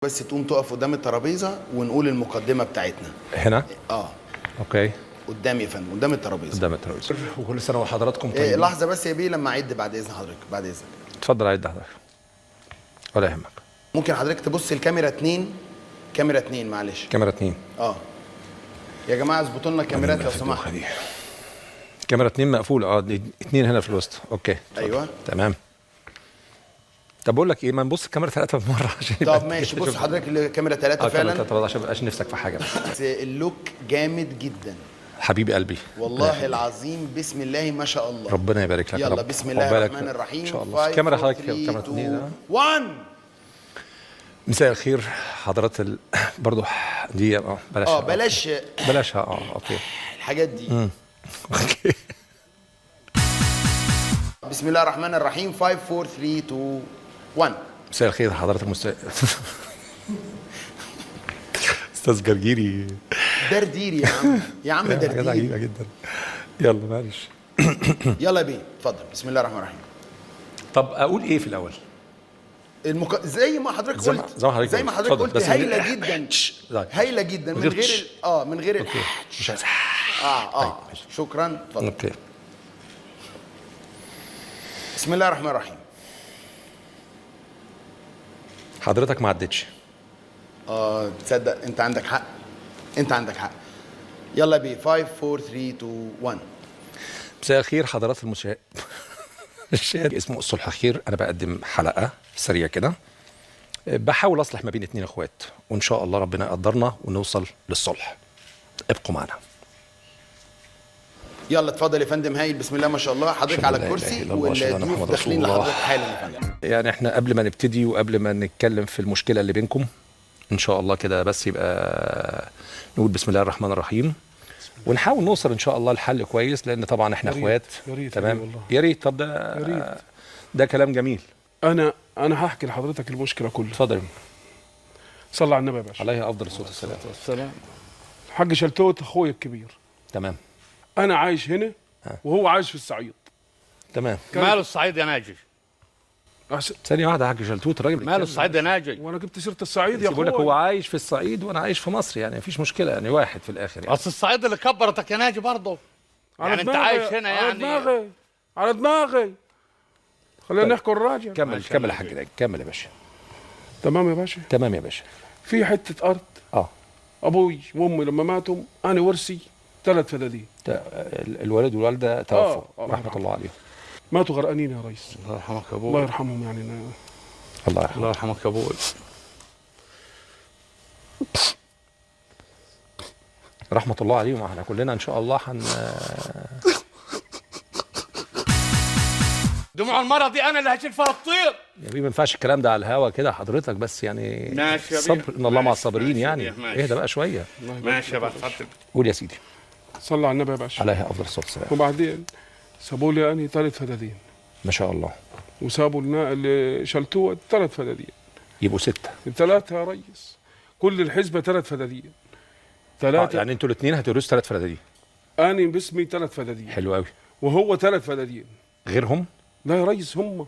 بس تقوم تقف قدام الترابيزة ونقول المقدمة بتاعتنا. هنا؟ اه okay، قدام يا فندم، قدام الترابيزة. قدام الترابيزة. وكل سنة وحضراتكم إيه طيبين. لحظة بس يا بيه، لما اعد بعد اذن حضرتك، بعد اذنك. اتفضل عد حضرتك ولا يهمك. ممكن حضرتك تبص الكاميرا 2، كاميرا 2 معلش. كاميرا 2. اه يا جماعة اظبطوا لنا الكاميرات لو سمحت. كاميرا 2 مقفولة. اه دي 2 هنا في الوسط. okay ايوه تمام. طب بقول لك ايه، ما نبص الكاميرا 3 بمرة عشان طب ماشي، بص حضرتك الكاميرا 3 فعلا. كاميرا 3 عشان ما يبقاش نفسك في حاجة. بس ال look جامد جدا حبيب قلبي والله العظيم، بسم الله ما شاء الله، ربنا يبارك لك. يلا بسم الله الرحمن الرحيم. ان شاء الله. كاميرا حضرتك، كاميرا 2 1. مساء الخير حضرات برضو دي بلاش، بلاش بلاش okay الحاجات دي. okay بسم الله الرحمن الرحيم. 5 4 3 2 1. مساء الخير حضرات استاذ جرجيري. درديري يا عم، يا عم درديري، حاجات عجيبة جدا. يلا معلش. يلا بيه، اتفضل. بسم الله الرحمن الرحيم. طب اقول ايه في الاول؟ زي ما حضرتك قلت، زي ما حضرتك قلت، هايلة جدا، هايلة جدا، من غير من غير مش عايز. شكرا، اتفضل. okay بسم الله الرحمن الرحيم. حضرتك ما عدتش. تصدق انت عندك حق، انت عندك حق. يلا بيه. 5 4 3 2 1. مساء الخير حضرات المشاهد. الشاهد اسمه الصلح خير. انا بقدم حلقة سريعة كده، بحاول اصلح ما بين 2 اخوات، وان شاء الله ربنا يقدرنا ونوصل للصلح. ابقوا معنا. يلا اتفضل يا فندم. هايل، بسم الله ما شاء الله. حضرتك على الكرسي والضيوف داخلين لحضرتك حالا يا فندم. يعني احنا قبل ما نبتدي وقبل ما نتكلم في المشكلة اللي بينكم ان شاء الله كده، بس يبقى نقول بسم الله الرحمن الرحيم ونحاول نوصل ان شاء الله لحل كويس، لان طبعا احنا اخوات. تمام، يا ريت. طب ده ده كلام جميل. انا هحكي لحضرتك المشكلة كلها. اتفضل. صلى على النبي يا باشا، عليه افضل الصلاة والسلام. الحاج شلتوت اخويا الكبير. تمام. انا عايش هنا وهو عايش في الصعيد. تمام. ماله الصعيد يا ناجي؟ ثانية واحدة يا حاج شلتوت، الراجل ماله الصعيد يا ناجي؟ وانا جبت سيرة الصعيد يا اخويا. بقول لك هو عايش في الصعيد وانا عايش في مصر، يعني مفيش مشكلة، يعني واحد في الاخر يعني. اصل الصعيد اللي كبرتك يا ناجي برضه، يعني انت عايش هنا يعني. على دماغي، على دماغي. خلينا نحكي الراجل. كمل كمل يا حاج ناجي، كمل يا باشا. تمام يا باشا، تمام يا باشا. في حتة أرض. ابوي وامي لما ماتوا انا ورثي 3 فدادين. الوالد والوالدة توفوا رحمه الله عليهم. ماتوا غرقانين يا ريس. الله يرحمك يا ابوي. الله يرحمهم يعني. الله يرحمه. الله يرحمك يا ابوي. رحمه الله عليهم. احنا كلنا ان شاء الله دموع المرة دي انا اللي هشيل فيها الطير. يا بيه ما ينفعش الكلام ده على الهوا كده حضرتك، بس يعني ماشي يا بيه. صبر، ان الله مع الصابرين يعني. اهدى بقى شوية. ماشي يا باشا، اتفضل. قول يا سيدي. صلى على النبي يا باشا، عليه افضل الصلاة والسلام. وبعدين سابوا لي اني 3 فدادين. ما شاء الله. وسابوا لنا اللي شلتوه 3 فدادين. يبقوا 6. 3 يا ريس، كل الحزبه 3 فدادين. 3 يعني انتوا الاثنين هتورثوا 3 فدادين. اني باسمي 3 فدادين. حلو قوي. وهو 3 فدادين. غيرهم؟ لا يا ريس، هم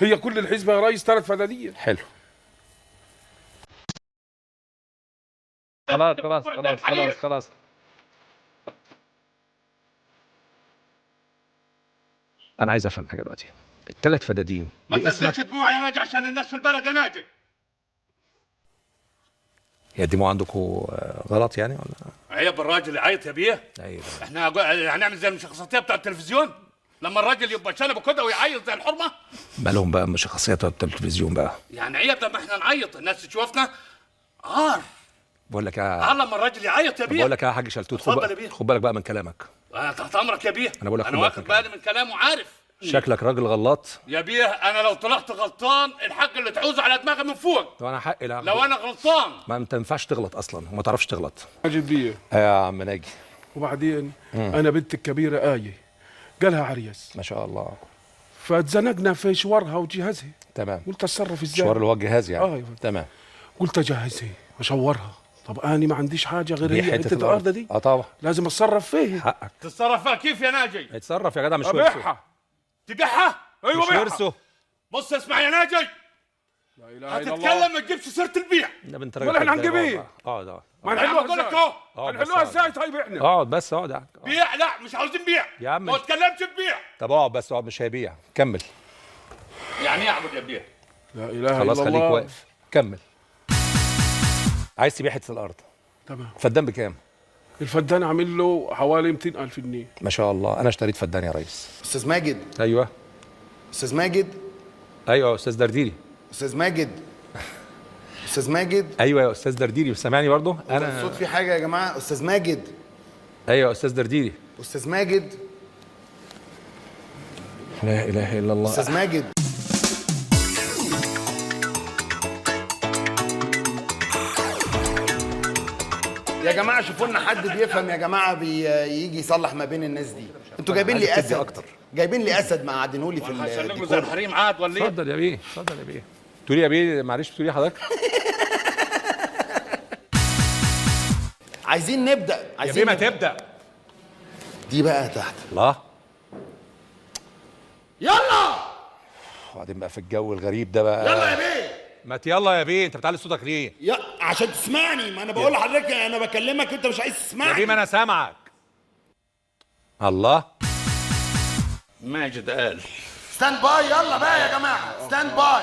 هي كل الحزبه يا ريس 3 فدادين. حلو. خلاص خلاص خلاص خلاص خلاص. أنا عايز أفهم حاجة دلوقتي. ال3 فدادين ما تنزلش دموع يا ناجي عشان الناس في البلد يا ناجي. هي الدموع عندكم غلط يعني ولا؟ عيب الراجل يعيط يا بيه. ايوه. احنا هنعمل زي المشخصاتيه بتاع التلفزيون لما الراجل يبقى شنبه كده ويعيط زي الحرمة؟ مالهم بقى مشخصيه بتاع التلفزيون بقى؟ يعني عيب لما احنا نعيط الناس تشوفنا عار. بقول لك يا عار لما الراجل يعيط يا بيه. بقول لك يا حاج شلتوت، خد بالك بقى من كلامك. انا تحت امرك يا بيه. انا بقول لك انا واخد بالي من كلامه، عارف. شكلك راجل غلط يا بيه. انا لو طلعت غلطان الحق اللي تعوزه على دماغي من فوق. طب انا حقي لا لو انا غلطان. ما انت ينفعش تغلط اصلا وما تعرفش تغلط. ماجد بيه يا عم ناجي. وبعدين انا بنت الكبيرة آية جالها عريس. ما شاء الله. فاتزنقنا في شوارها وجهازها. تمام. قلت اتصرف ازاي؟ شوار اللي هو الجهاز يعني. ايوه تمام. قلت اجهزها واشورها. طب انا ما عنديش حاجة غير هي حتة الارض دي. طبعا لازم اتصرف فيها. حقك تتصرف فيها كيف يا ناجي؟ اتصرف يا جدع، مش ورثه. ابيعها. تبيعها؟ ايوه مش ورثه. بص اسمع يا ناجي، لا اله الا الله. هتتكلم ما تجيبش سيره البيع. ده انت راجل. امال احنا هنجيب ايه؟ اقعد اقعد. ما نحلوها بقول لك ازاي؟ اهو. هنحلوها ازاي طيب احنا؟ اقعد بس اقعد. بيع؟ لا مش عاوزين بيع يا عم. ما تكلمش في بيع. طب اقعد بس اقعد، مش هيبيع. كمل. يعني ايه يا عبد يا بيع؟ لا اله الا الله. خلاص خليك واقف، كمل. عايز تبيع حتة الارض. تمام. فدان بكام؟ الفدان عامل له حوالي 200,000 جنيه. ما شاء الله، انا اشتريت فدان يا ريس. استاذ ماجد. ايوه استاذ ماجد. ايوه يا استاذ درديري. استاذ ماجد. استاذ ماجد. ايوه يا استاذ درديري، سامعني برضه؟ انا الصوت في حاجة يا جماعة. استاذ ماجد. ايوه يا استاذ درديري. استاذ ماجد. لا اله الا الله. استاذ ماجد. يا جماعة شوفوا لنا حد بيفهم يا جماعة، بيجي يصلح ما بين الناس دي. انتوا جايبين لي اسد اكتر، جايبين لي اسد مقعدينه لي في الديكور زي الحريم عاد ولا ايه؟ اتفضل يا بيه، اتفضل يا بيه. تقولي يا بيه، معلش بتقولي حضرتك؟ عايزين نبدا، عايزين يا بيه ما تبدا دي بقى تحت. الله يلا. وبعدين بقى في الجو الغريب ده بقى. يلا يا بيه. ما يلا يا بيه، انت بتعلي صوتك ليه؟ يا عشان تسمعني، ما انا بقول لحضرتك انا بكلمك انت مش عايز تسمعني. يا بيه ما انا سامعك. الله. ماجد قال stand by. يلا بقى يا جماعة، stand by،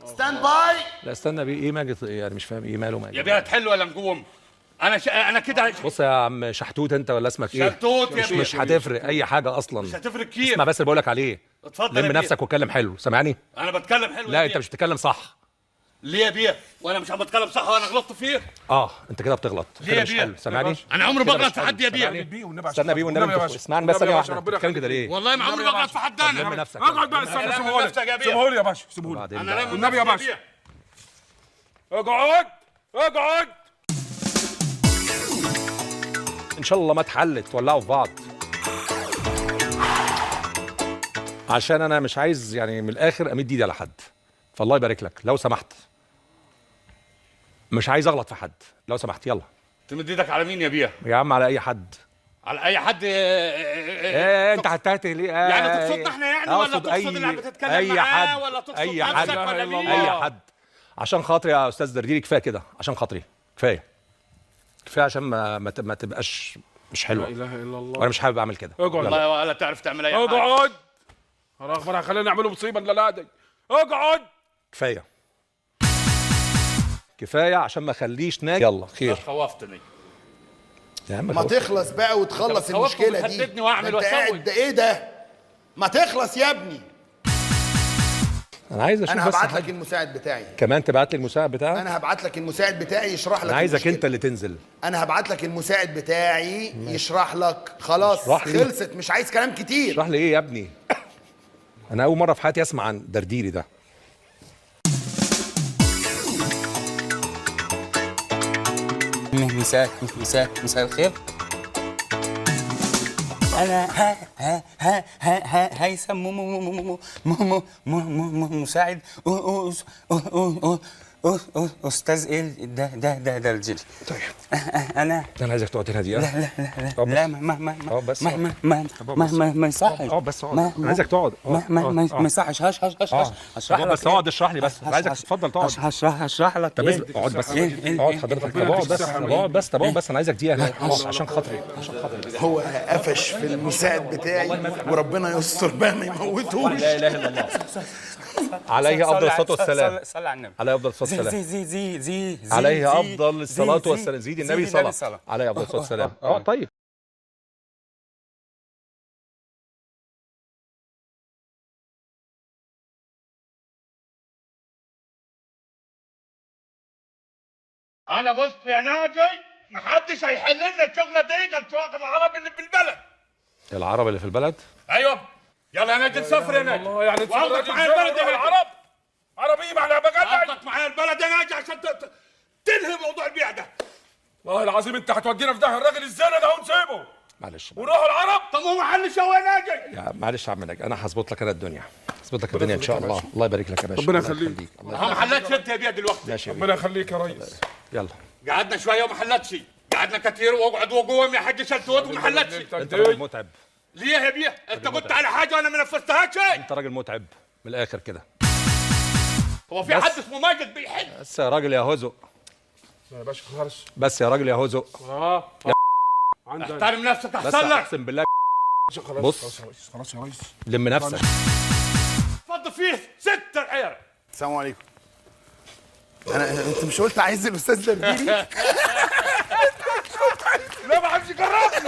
stand by. لا استنى بيه، ايه ماجد يعني؟ مش فاهم ايه ماله ماجد. يا بيه هتحل ولا نقوم؟ انا كده. بص يا عم شحتوت، انت ولا اسمك ايه؟ شحتوت يا بيه. مش هتفرق اي حاجة اصلا، مش هتفرق كتير. اسمع بس اللي بقول لك عليه. اتفضل. لم نفسك واتكلم حلو، سامعني؟ انا بتكلم حلو. لا انت مش بتتكلم صح. ليه يا بيه؟ وانا مش عم بتكلم صح وانا غلطت فيه؟ انت كده بتغلط. كده مش حلو، سامعني؟ انا عمري ما بغلط في حد يا بيه. استنى بيه والنبي، اسمعني بس ثانية واحدة. بتتكلم كده ليه؟ والله ما عمري بغلط في حد انا. لم نفسك. اقعد بقى، استنى. سيبهولي، سيبهولي يا باشا، سيبهولي. انا والنبي يا باشا. اقعد اقعد. ان شاء الله ما اتحلت، ولعوا في بعض. عشان انا مش عايز يعني من الاخر امد ايدي على حد، فالله يبارك لك لو سمحت. مش عايز اغلط في حد لو سمحت. يلا. تمد ايدك على مين يا بيه؟ يا عم على اي حد. على اي حد؟ ايه انت هتهته ليه؟ يعني تقصدنا احنا يعني، ولا تقصد اللي عم بتتكلم معاه، ولا تقصد اي حد نفسك، ولا مين؟ اي حد. عشان خاطري يا استاذ درديري كفاية كده، عشان خاطري كفاية كفاية، عشان ما تبقاش مش حلوة. لا اله الا الله. وانا مش حابب اعمل كده. اقعد. والله ولا تعرف تعمل اي حاجة. اقعد. اخبار خلينا نعمله مصيبة. لا دي. اقعد. كفاية كفاية عشان ما اخليش ناجي. يلا خير. خوفتني يا عم. ما تخلص بقى وتخلص المشكلة دي. وتهددني واعمل واسوي. ده ايه ده؟ ما تخلص يا ابني. انا عايز اشوف. انا هبعت لك المساعد بتاعي. كمان تبعت لي المساعد بتاعك؟ انا هبعت لك المساعد بتاعي يشرح لك. انا عايزك انت اللي تنزل. انا هبعت لك المساعد بتاعي يشرح لك. خلاص خلصت، مش عايز كلام كتير. اشرح لي ايه يا ابني؟ انا اول مرة في حياتي اسمع عن درديري ده. مساء مساء مساء الخير. انا ها ها ها ها هيثم م م م مساعد استاذ ايه ده ده ده ده الجيل. طيب انا عايزك تقعد هنا دقيقة. لا لا لا لا ما ما ما ما ما ما ما ما يصحش. اقعد بس، اقعد. انا عايزك تقعد. ما ما ما يصحش. هش هش هش هشرح لك بس. اقعد اشرح لي بس. عايزك تتفضل تقعد. هشرح لك. طب اقعد بس، اقعد حضرتك. طب اقعد بس، اقعد بس، طب اقعد بس. انا عايزك دقيقة عشان خاطري، عشان خاطري. هو قفش في المساعد بتاعي وربنا يستر بقى ما يموتوش. لا اله الا الله. عليه افضل الصلاة والسلام. صلى على النبي. عليه افضل الصلاة والسلام. زي زي زي زي عليه افضل الصلاة والسلام. زيد النبي صلاة. عليه افضل الصلاة والسلام. طيب. انا بص يا ناجي، محدش هيحل لنا الشغلة دي غير سواق العرب اللي في البلد. العرب اللي في البلد؟ ايوه. يلا يا ناجي نسافر يا ناجي. والله يعني وأخدك معايا البلد يا ناجي. العرب عربية معنا بقلبك. أخدك معايا البلد يا ناجي عشان تنهي موضوع البيع ده. والله العظيم انت هتودينا في داهية. الراجل الزنا ده ونسيبه. معلش ونروح العرب. طب هو حل شو يا ناجي؟ يا معلش يا عم ناجي، انا هظبط لك انا الدنيا. هظبط لك الدنيا ان شاء الله. الله يبارك لك يا باشا. ربنا يخليك. ما حلتش انت يا بيع دلوقتي. ماشي يا بيه. ربنا يخليك يا ريس. يلا. قعدنا شوية وما حلتش، قعدنا كتير واقعد وقوم يا حاج شلتوت وما حلتش. انت راجل متعب. ليه يا بيه؟ انت قلت على حاجة وانا ما نفذتهاش. انت راجل متعب من الاخر كده. هو في حد اسمه ماجد بيحل؟ بس يا راجل يا هزق. يا باشا خلاص. بس يا راجل يا هزق. عندك. احترم نفسك بس احسن لك. اقسم بالله. خلاص. بص. خلاص يا ريس. لم نفسك. اتفضل فيه 6 عيار. السلام عليكم. انا انت مش قلت عايز الاستاذ درديري؟